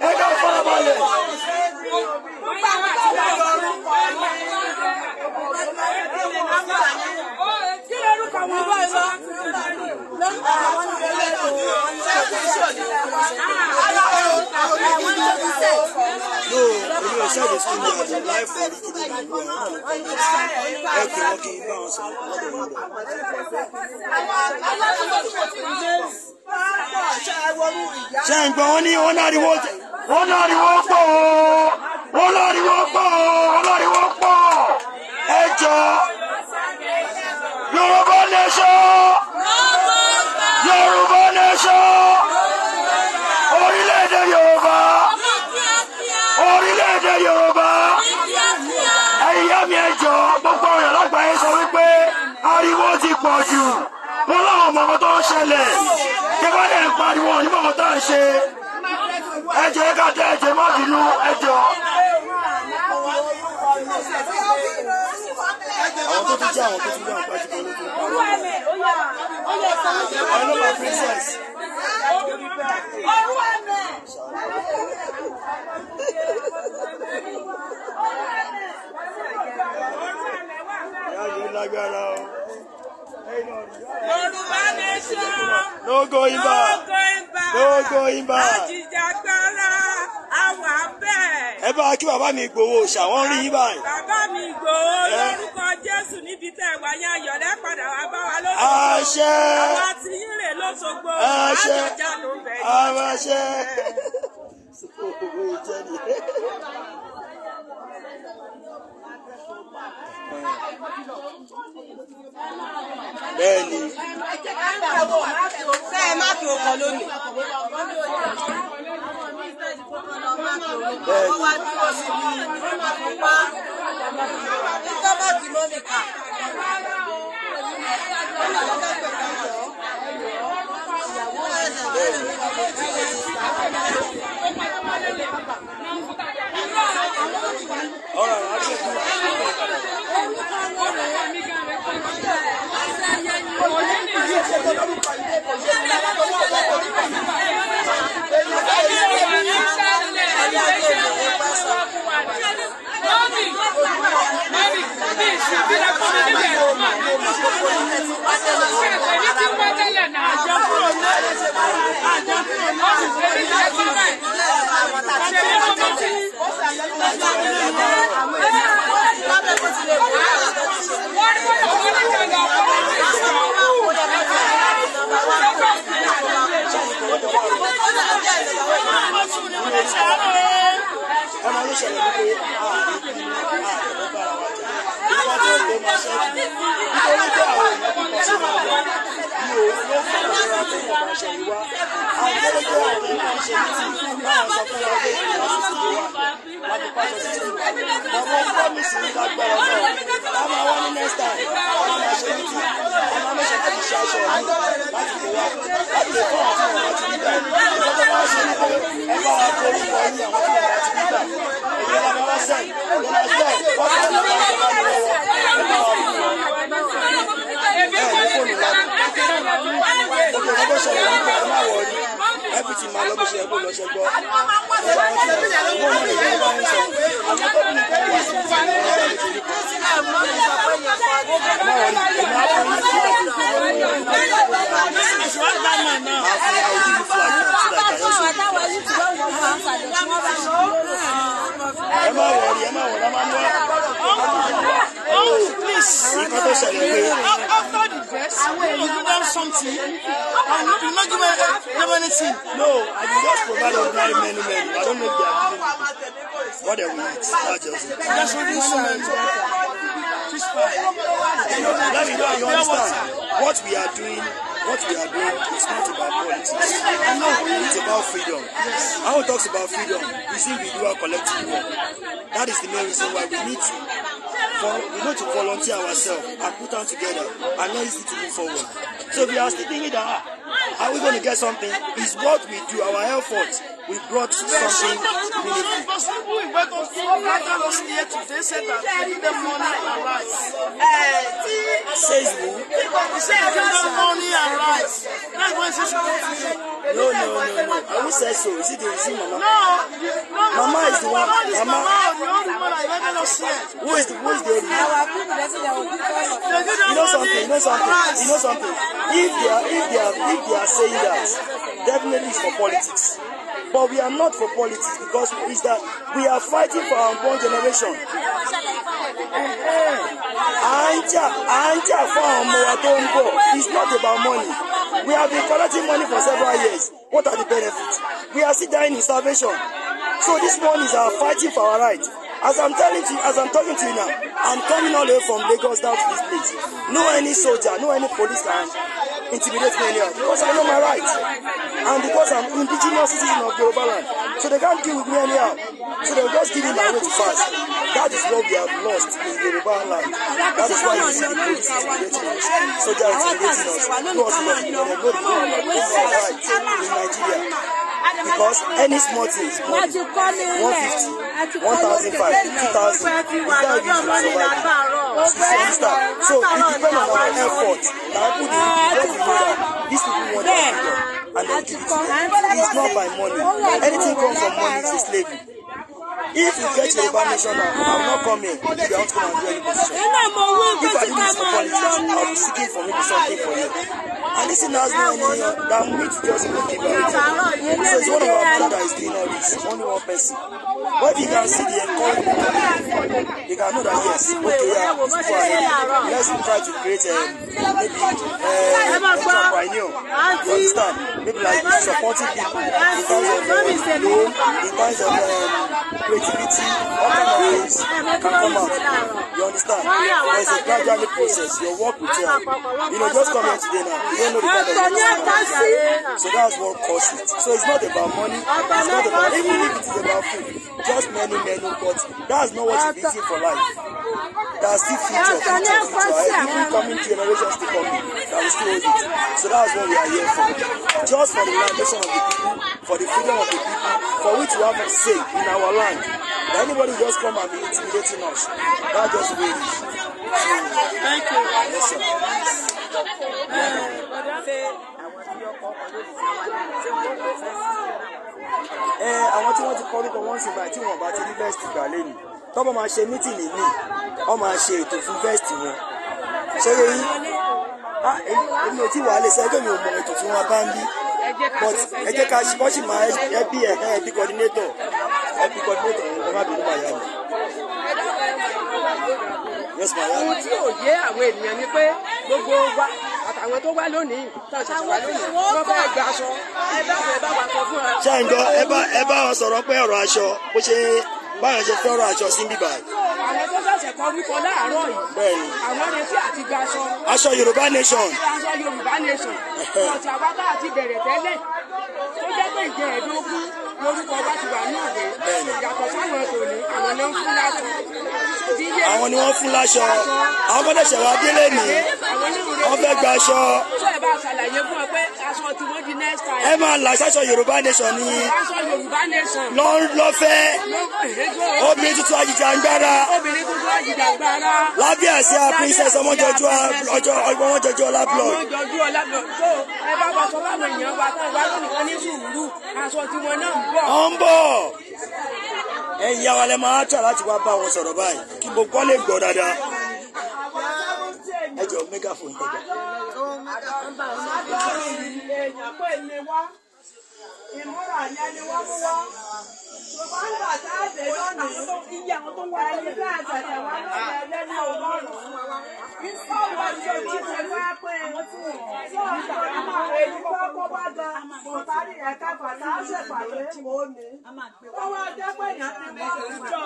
Ẹ ká farabalẹ̀. Kí lorúkọ wọn bá lọ? Lórúkọ àwọn ní ilé àwọn ní ojú set. No, èmi ò ṣàdé sí ní àjò láìpẹ́ ní ìdílé ìlú ẹ̀. Ẹ pè wọ́n kí n bá wọn sọ̀rọ̀ lọ́dọ̀ wọn lọ. Ṣé ń gbọ́? Wọ́n ní wọ́n láriwo, wọ́n láriwo pọ̀ o, wọ́n láriwo pọ̀ o, wọ́n láriwo pọ̀. Ẹ jọ, Yorùbá nation, Yorùbá nation, orílẹ̀-èdè Yorùbá, orílẹ̀-èdè Yorùbá. Ẹ̀yin ìyá mi, ẹ jọ, gbogbo ọ̀rẹ́ lágbàáyé sọ wípé ariwo ti pọ̀ jù. Wọ́n láwọn ọmọ ọmọ tó ń ṣẹlẹ̀ kí wọ́n lè pariwo onímọ̀ ọmọ tó ń ṣe. Ẹ jẹ́ ká tẹ, ẹ jẹ́ má bínú, ẹ jọ. Àwọn tó tún jẹ́ àwọn pàṣípàá ló tún pariwo. Hello, my princess. Ìyá yìí lágbára o. Yorùbá nation. No going No back. going back. No going back. Àjìjàgbara àwa bẹ́ẹ̀. Ẹ bá kí bàbá mi Ìgbòho ṣà, wọ́n rí yín báyìí. Bàbá mi Ìgbòho, lórúkọ Jésù, níbi tẹ́ ẹ wà yẹn, ayọ̀lẹ́ padà wá bá wa lóṣogbo. Àṣẹ. Àwa ti yín rè lóṣogbo. Àṣẹ. Àjọjà ló ń bẹ̀ yín. Àṣẹ. Owó jẹ́ ni. Bẹ́ẹ̀ni. Ṣé ẹ má fi ọkọ̀ lónìí? Bẹ́ẹ̀ni. Wọ́n wá dúró síbi àpòpá. Ìjọba tí mo lè kà. Ọ̀rọ̀ àwọn akẹ́kọ̀ọ́. Mummy, mummy, bí ìṣubú la fún mi níbẹ̀ mà. Èmi ti wá tẹ́lẹ̀ náà. Àjọ kúrò ní. Èmi ti ẹ̀ ti báyìí. Ṣèbí mo mọ̀ sí. Wọ́n ní wọ́n lọ wọ́n ní kànga wọ́n ní ti Ẹ máa ló ṣẹlẹ̀ wípé ààrẹ bínú, ààrẹ bára wa jà, ìjọba tó ń tó máa ṣẹ́kù nítorí pé àwọn èèyàn bí kan sí máa lọ ní òun ló fà á lọ́wọ́ tí wọ́n bá ṣe wá àwọn tó jẹ́ àwọn tó máa ń ṣe meeting báwọn sọ fún wa pé ìwà 60 wà láti pàṣẹ 60. Àwọn promise ní lágbára náà, a máa wá ní next time, a máa ṣe meeting, a máa mẹ́sàn láti ṣe aṣọ mi láti lè wá láti lè fún àwọn tí wọ́n bá ti nígbà. Ìjọba tó máa ṣe ní pé ẹ bá wa kọ orúkọ yín, àwọn tí wọ́n bá ti nígbà, èyí la máa wá sẹ́yìn lọ́la sẹ́yìn wọ́n ti lọ́wọ́ ẹ bá lọ́wọ́ ẹ bá wa fún wọn. Ẹ ní fóònù lánàá. Ok, nǹkan tó ṣẹlẹ̀ ní pé ẹ má worry, everything máa lọ bó ṣe yẹ kó lọ. Ṣe gbọ́? Ọ̀sẹ̀ àwọn tí wọ́n náà lè bá ń sọ àwọn tó bí nǹkan wá sí ti ọ̀rọ̀ mi ti rí kan. Ẹ má worry, èmi á fún yín flag, máa fún yín OGB flag náà so that I can also Ẹ má worry, ẹ má worry, ẹ má mú Please. Nǹkan tó ṣẹlẹ̀ pé After the dress, you give them something, and you not give them anything. No, I dey just provide ordinary menu menu. I don't make their giving. What they will eat. That's just it. Just only cement. Fish pie. Let me know you understand. What we are doing, what we are doing is not about politics. It's about freedom. And when talks about freedom, is individual collective work. That is the main reason why we need to volunteer ourselves and put them together and not easy to move forward. So if we are still thinking that, ah, are we going to get something? Is what we do, our effort, we brought something meaningful. Person who invite us, who invited us here today said that they give them money and rice. Says who? He said he give them money and rice. That's why he says she come today. No. I won't say so. Is it Mama? No, Mama is the one. Mama is Mama. Mama, the old woman that invited us here. Who is the old man? Our people, they say they will give us. They give them You know money something, you know something, and rice. you know something. If they are saying that, definitely it's for politics. But we are not for politics because it's that we are fighting for our unborn generation. À ń jà fún àwọn ọmọ wa tó ń bọ̀. It's not about money. We have been collecting money for several years. What are the benefits? We are still dying in starvation. So this one is our fighting for our right. As I'm talking to you now, I'm coming all the way from Lagos down to this place. No any soldier, no any police can intimidate me anyhow because I know my right. And because I'm indigenous citizen of Yoruba land. So they can't deal with me anyhow. So they'll just give me my way to pass. That is what we have lost in Yoruba land. That is why you see the police intimidating us, soldier intimidating us. No us not, they know the our right in Nigeria. Because any small thing is money. 150, 1,005, 2,000. Is that how you survive? You understand? So it depends on our effort. That people the get to know that these people want their freedom and they give it to them. It's not by money. Anything comes from money is a slavery. If you get Yoruba nation now, I will not come here if you want to come and do any position. If I do this for politics, I will be seeking for maybe something for you. And this thing has no any that we need to just even give out. So it's one of our brother that is doing all this. Only one person. But if you can see the encouragement, you can know that yes, okay, yeah, these people are here. Let's try to create a maybe entrepreneur. You understand? Maybe like supporting people in terms of loan, in terms of creativity, all kind of things can come out. You understand? But it's a gradual process. Your work will tell. Just come here today now. You don't know the kind of work you do. So that's what caused it. So it's not about money. It's not about, even if it is about food, just many menu, but that's not what you're eating for life. There's still future, future, future. Even coming generations to come, that will still hold it. So that's what we are here for. Just for the liberation of the people, for the freedom of the people, for which we have a say in our land. That anybody just come and be intimidating us. That's just the way it is. So, Thank you. Yes, sir. Ṣé àwọn tí ọkọ̀ ọkọ̀ lónìí tí wọ́n wá ní ṣé wọ́n kó vest? Ẹ àwọn tí wọ́n ti kọ orúkọ wọn sì báyìí, tí wọ́n bá ti rí vest gbà lẹ́nu, tọ́bọ̀ máa ṣe meeting ní, wọ́n máa ṣe ètò fún vest wọn. Ṣé yẹ yín? Ah, èmi ò tí wàá lè ṣe ẹjọ́, mi ò mọ ètò tí wọ́n bá ń bí, but ẹ jẹ́ ká kọ́ sì máa ẹbí ẹ̀ ẹbí coordinator, ẹbí coordinator. Ẹ má bínú, màá yá mi. Yes, màá yá mi. Ohun tí ò yé àwọn ènìyàn ni pé gbogbo wa àtàwọn tó wá lónìí, tó ṣẹ̀ṣẹ̀ wá lónìí, wọ́n fẹ́ gba aṣọ. Ẹ dákun, ẹ bá wa sọ fún wa. Ṣé ń gbọ́? Ẹ bá wọn sọ̀rọ̀ pé ọ̀rọ̀ aṣọ, bó ṣe báyọ̀ ṣe fẹ́ ọ̀rọ̀ aṣọ sí bíbá. Àwọn tó ṣẹ̀ṣẹ̀ kọ orúkọ láàárọ̀ yìí, Bẹ́ẹ̀ni. àwọn retí àti gba aṣọ. Aṣọ Yorùbá nation. Aṣọ Yorùbá nation. Ọ̀tí àwa tá àti bẹ̀rẹ̀ tẹ́lẹ̀, tó jẹ́ pé ìjẹ́ẹ̀dógún lórúkọ wa ti wà ní òwe, Bẹ́ẹ̀ni. yàtọ̀ sáwọn tòní, àwọn náà ń fún láṣọ. Tó ti yé? Àwọn ni wọ́n fún láṣọ. Àwọn kọ́dẹ̀ ṣẹ̀ wá délé ní, Àwọn náà ń retí wọ́n fẹ́ gba aṣọ. Tó ẹ bá ṣàlàyé fún ọ pé aṣọ tí wọ́n di next time. Ẹ máa là ṣaṣọ Yorùbá nation ní Aṣọ Yorùbá nation. Lọ́fẹ́ obìnrin tuntun ajìjàngbara. Obìnrin tuntun àjìjàgbara. Lábẹ́ àsíá Princess Ọmọjọjú ọjọ́, Ọmọjọjú Ọlá blog. Ọmọjọjú Ọlá blog. Tó ẹ bá wa sọ fáwọn èèyàn wa tán wá lónìí kan ní sùúrù, aṣọ tí wọn náà ń bọ̀. Ó ń bọ̀. Ẹ̀yin ìyá wa lẹ máa tà láti wá bá wọn sọ̀rọ̀ báyìí kí gbogbo lè gbọ́ dáadáa. Ẹ jọ, megaphone kọjá. Èèyàn pé ní wá ìmúra yẹn ni wọ́n mú wá, ṣùgbọ́n nígbà tá a dé lónìí, ẹni tá a ṣẹ̀ṣẹ̀ wá lónìí ẹlẹ́ni 100. Báwo ni wọ́n ṣe wá pé tí èyí tó kó wá gan kò parí ẹ̀ka pàtà á ṣèpàdé òní. Ó wá jẹ́ pé èèyàn ti wá ìjọ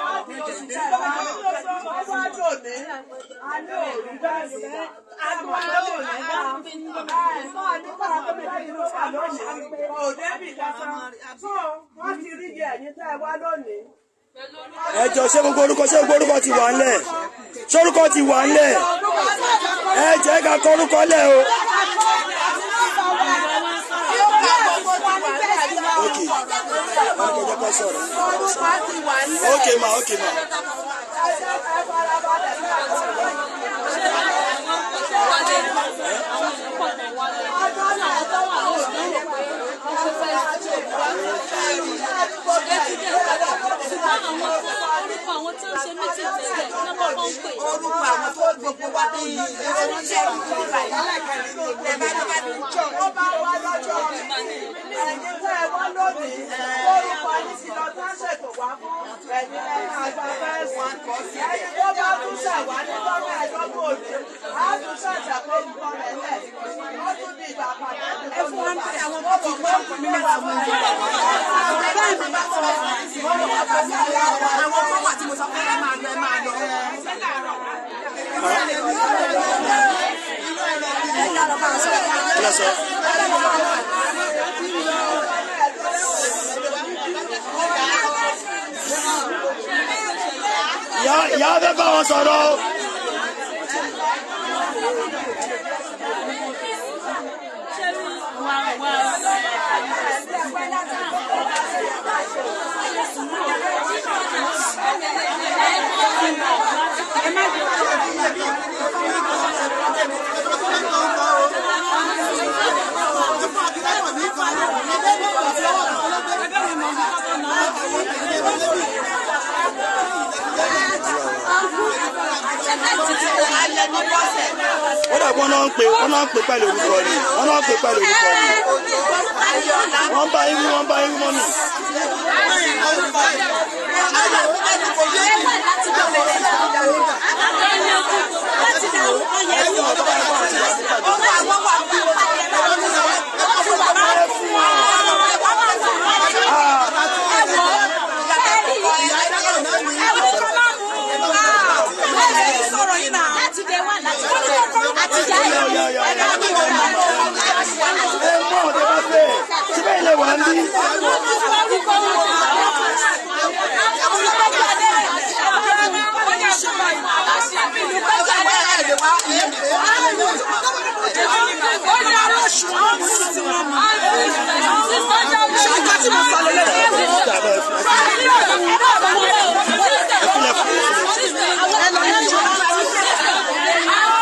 lónìí, a ní òòrùn bẹ́ẹ̀ sí. Agbọ́n ò ní dá. Ẹ̀sán àdúgbò akọ́bíyá ló wà lónìí. Kò débì kankan. So wọ́n ti rí jẹ ẹ̀yin tẹ́ ẹ wá lónìí. Ẹ jọ, ṣé gbogbo orúkọ ti wà ńlẹ̀? Ṣé orúkọ ti wà ńlẹ̀? Ẹ jẹ́ ká kọ orúkọ lẹ̀ o. Ok, wọ́n ní kẹjẹ kọ́ sọ̀rọ̀. Orúkọ ti wà nílẹ̀. Ok ma, ok ma. Ẹ jẹ́ ẹ farabalẹ̀ fún àwọn Wálé, àwọn èèyàn pọ̀ tán wálé. Àwọn tó wà lóṣù ṣùgbọ́n àwọn tó orúkọ àwọn tó ń ṣe meeting tẹ́lẹ̀ ní wọ́n kọ́kọ́ ń pè. Orúkọ àwọn tó gbogbo wa tó yí oníṣẹ́ ìlú Ó bá wá lọ́jọ́ ẹ̀yin tẹ́ ẹ wá lónìí, orúkọ yín ti lọ tán ṣètò wá fún ẹ̀yin lẹ́nu àgbà fẹ́ẹ̀sì. Ẹni tó bá tún ṣàwá ní lọ́nà ẹ̀dọ́gbọ̀n òní, á tún ṣàṣà pé orúkọ rẹ̀ lẹ̀. Ó tún di ìgbà pàdé. Ẹ fún wa ní àwọn tó ti gbọ́ mílíọ̀nù. Àwọn tó wà tí mo sọ pé ẹ máa lọ, ẹ máa lọ. Kí ló sọ? Ìyá fẹ́ bá wọn sọ̀rọ̀ o. Ó dà, wọ́n náà ń pè pẹ̀lú orúkọ ni, wọ́n náà ń pè pẹ̀lú orúkọ ni. Wọ́n bá yín wí, wọ́n bá yín wí mọ́mì. Ẹ fún wọn. Yá, yá, yá. Ẹ mú àwọn tẹ bá fẹ́ síbẹ̀ ilẹ̀ wà ń bí.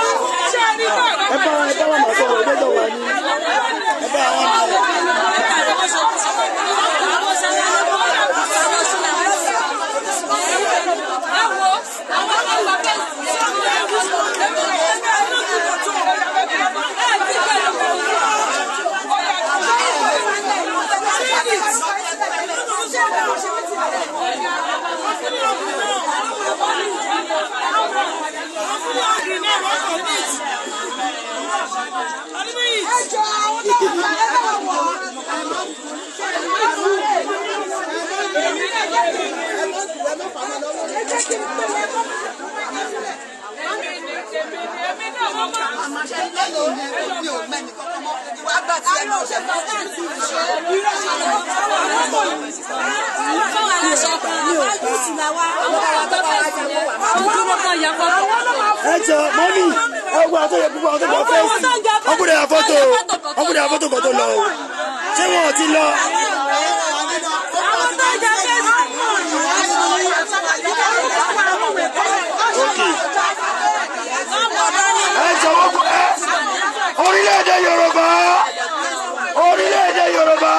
Ẹ fílẹ̀ fún ẹ bá wọn máa sọ̀rọ̀ ẹgbẹ́jọ wà ní ẹ bá wọn nà. Ẹ jọ mọ́mì, ẹ wo àtọ́yẹ gbogbo àwọn tó gba first, wọ́n gbọ́dọ̀ ya fọ́tò, wọ́n gbọ́dọ̀ ya fọ́tò kan tó lọ o. Ṣé wọn ò ti lọ? Ok, ẹ jọ̀wọ́ kó ẹ orílẹ̀-èdè Yorùbá, orílẹ̀-èdè Yorùbá,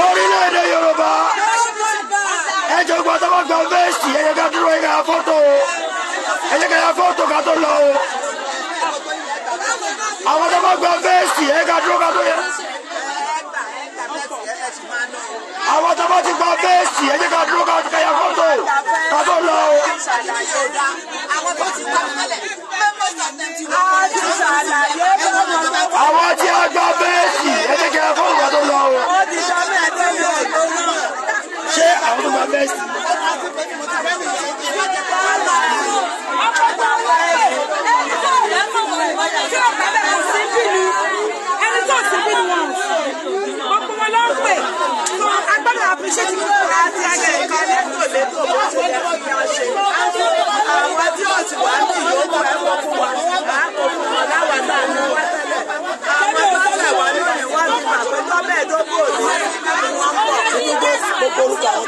orílẹ̀-èdè Yorùbá. Ẹ jọ gbọ́ tó bá gba first, ẹ jẹ́ ká dúró, ẹ ká ya fọ́tò o. Ẹ jẹ́ ká ya fọ́tò ká tó lọ o. Àwọn tó bá gba first, ẹ ká dúró ká tó yẹ. Àwọn tó bá ti gba first, ẹ jẹ́ ká dúró ká ya fọ́tò ká tó lọ o. Àwọn tó ti gbà tẹ́lẹ̀, most of them ti wọ́n. A ti ṣàlàyé fún wọn. Àwọn tí a gba first, ẹ jẹ́ ká ya fọ́tò ká tó lọ o. Ó ti sọ mẹ́ẹ̀ẹ́dẹ́gbẹ̀rún. Ṣé àwọn tó gba first?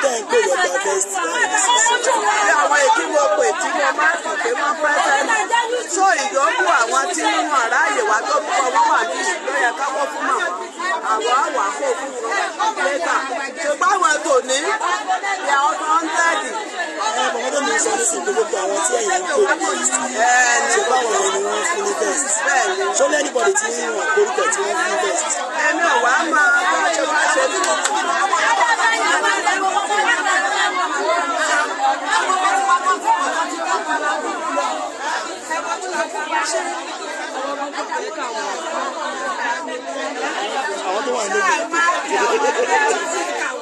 tẹ́ ń pè lọ gba vest báyìí nísinsìnyí? Bí àwọn èyí mo pè tí mo máa ń pè wọ́n present, so ìyókù àwọn tí wọn ráàyè wá tó kọ wọ́n wà ní ló yẹ ká kó fún màmá, àwọn àwà kó fún wọn later, ṣùgbọ́n àwọn tòní ní àwọn 100. Ẹ bọ̀, wọ́n tó mi sọ nísìnyí pé gbogbo àwọn tí ẹ̀yin ń pè ní list, ṣe báwọn yẹn ni wọ́n fún ní vest? Ṣó ní anybody tí wọ́n porúkọ tí wọ́n fún ní vest? Èmi ò wá máa bá ṣe wá ṣe tí mo Àwọn tó wà níbi ẹ̀yìn ẹ̀yìn ẹ̀yìn ṣe nǹkan.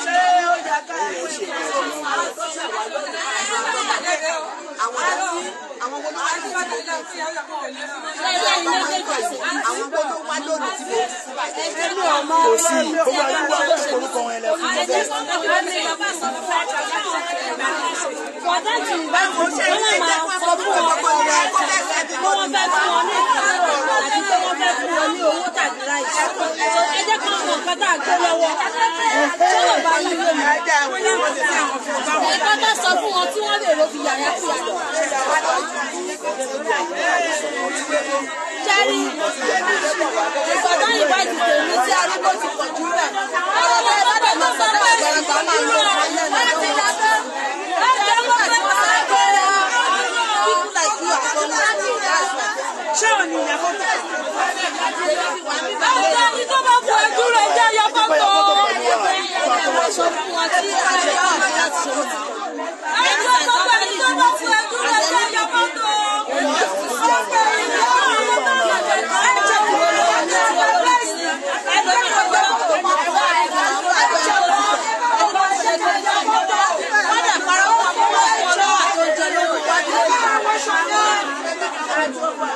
Ṣé ó yẹ ká Àwọn wo ló wá lónìí tí mo àwọn wo ló wá lónìí tí mo ti sí báyìí? Kò sí gbogbo àdúgbò àwọn orúkọ wọn lẹ fún ní vest. Wọ́n máa sọ fún wọn pé wọ́n fẹ́ fún wọn ní ìpínlẹ̀ àti pé wọ́n fẹ́ fún wọn ní owó tàbí rice. Ẹ jẹ́ kí wọ́n mọ nǹkan tá a gbé lọ́wọ́ sọ́wọ́ bá yín lónìí. Ẹ̀ka tó sọ fún wọn tí wọ́n lè ro fi yàrá sí àná. Ṣẹ́rí ìgbọ̀dọ̀ ìwádìí tèmi tí arúgbó ti pọ̀ jù rẹ̀. Ọ̀rọ̀ bẹ́ẹ̀ bá dẹ̀ lọ sọ́dọ̀ àgbàlagbà máa ń lọ ayé ẹ̀ lọ́wọ́. People like you are gonna do that's why. Ṣé ò ní ìyàwó tó? Ẹjọ́ ẹni tó bá fún ẹ dúró, ẹjẹ́ yọ Pípa fọ́tò. ya fọ́tò pẹ̀lú wa, fún àtọwọ́ sọ. Ẹjọ́ gbogbo ẹni tó bá fún ẹ dúró, ẹjẹ́ yọ fọ́tò.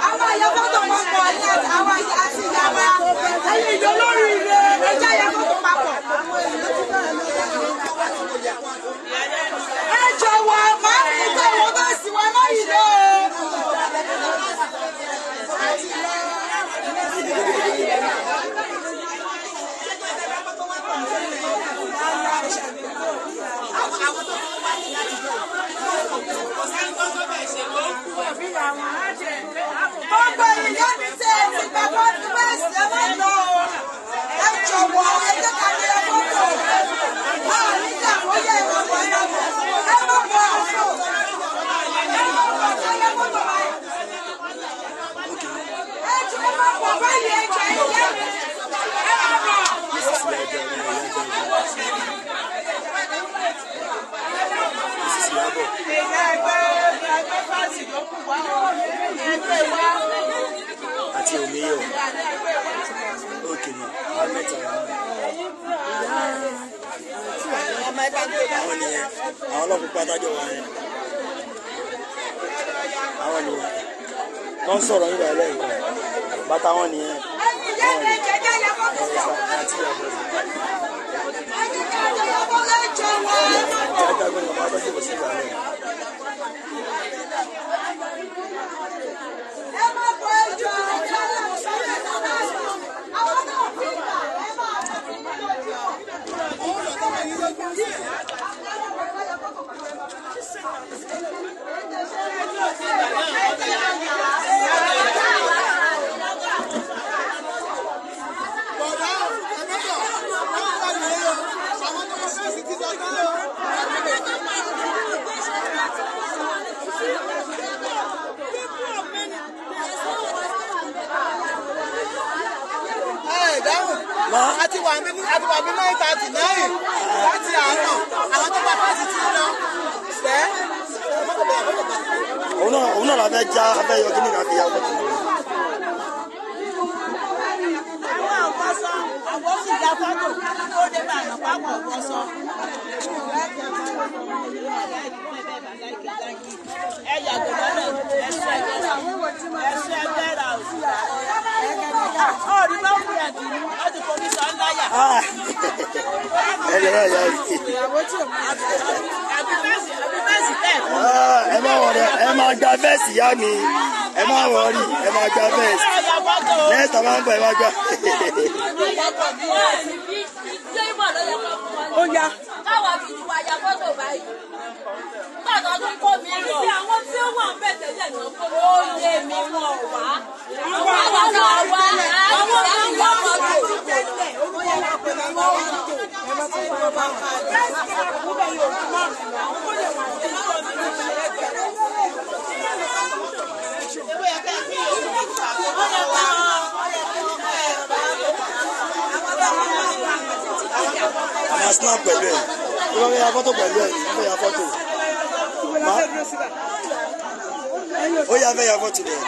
Àwọn àyàfọ́tò papọ̀ ní àwọn àti ìyá wa. Ẹyin ìjọ lórí ire, ẹjẹ́ àyàfọ́tò papọ̀. Ẹ jọ̀wọ́, máa ń tẹ ìwọ́n bá sì wá láyìí lọ. Gbogbo ìyá mi tẹ́ ẹ ti gbà fọ́tò bẹ́ẹ̀ sì ẹ má lọ o. Ẹ jọ̀wọ́, ẹ jẹ́ ká ní ẹ fọ́tò. A ní ìjà ó yẹ ìwọ̀n bọ̀ ẹ má bọ̀. Ẹ má bọ̀. Ẹ má bọ̀ ṣe ẹ fọ́tò báyìí. Ẹ jọ ẹ má bọ̀ báyìí, ẹ jọ ẹ yẹ mi. Ẹ má bọ̀. Mrs. Ìyájọ́ Mrs. Ìyábọ̀. Ẹgbẹ́ fásitì ló kù wá ẹgbẹ́ wa. Àti Omiyo. Òkè náà, àwọn mẹ́ta wà náà. Àwọn nìyẹn, àwọn ọlọ́pàá pátájọ́ wà yẹn. Àwọn nìyẹn. Tó ń sọ̀rọ̀ nígbà ẹlẹ́yìn kan. Bàtà wọn nìyẹn. Ẹyin ìyá mi, ẹ jẹ́ jẹ́ ìyá fọ́tò. Àti Ìyábọ̀. Ẹ jẹ́ ká jẹ́ ìyá fọ́tò, ẹ jọ̀wọ́. Jáde agbẹ́ni bàbá tó jòkó sí ìgbà náà. Ẹ má bọ̀, ẹ jọ̀ọ́, ẹ jẹ́ àwọn náà fi gbà, ẹ máa bọ̀. Ẹ dáhùn. A ti wà ní 9:39 láti àárọ̀. Àwọn tó bá fásitì ti lọ. Bẹ́ẹ̀ mọ́tò bẹ́ẹ̀ mọ́tò bá. Òun náà la fẹ́ já abẹ́ yọ kí ni ká fi ya fọ́tò. Àwọn àwọ̀sọ àwọn sì ya fọ́tò tó dé bá àná pápọ̀ wọ́sọ. Ẹ yàgò lọ́nà, ẹ̀sùn ẹgbẹ́ rà, ẹ̀sùn ẹgbẹ́ rà òṣùwà. Ọ̀rí bá wù ẹ̀ dì ní, ó ti forí sọ ńlá yà. Ẹ lè rà yá yìí. Àbí fẹ́ǹsì, àbí fẹ́ǹsì tẹ̀. Ah, ẹ má worry, ẹ máa gba vest ìyá mi. Ẹ má worry, ẹ máa gba vest. Next time, máa ń bọ̀, ẹ máa gba. Ó yá. Káwa fi ti wá ya fọ́tò báyìí. Nígbà tó tún kó mi lọ. Àwọn tí ó wà ń bẹ̀ tẹ́lẹ̀ náà kó mi. Ó lé mi wọn wá. Àwọn náà wá. Àwọn kan wá mọ́tò. A máa snap pẹ̀lú ẹ̀. Ó fẹ́ ya fọ́tò pẹ̀lú ẹ̀, ó fẹ́ ya fọ́tò. Ó yá, fẹ́ ya fọ́tò rẹ̀.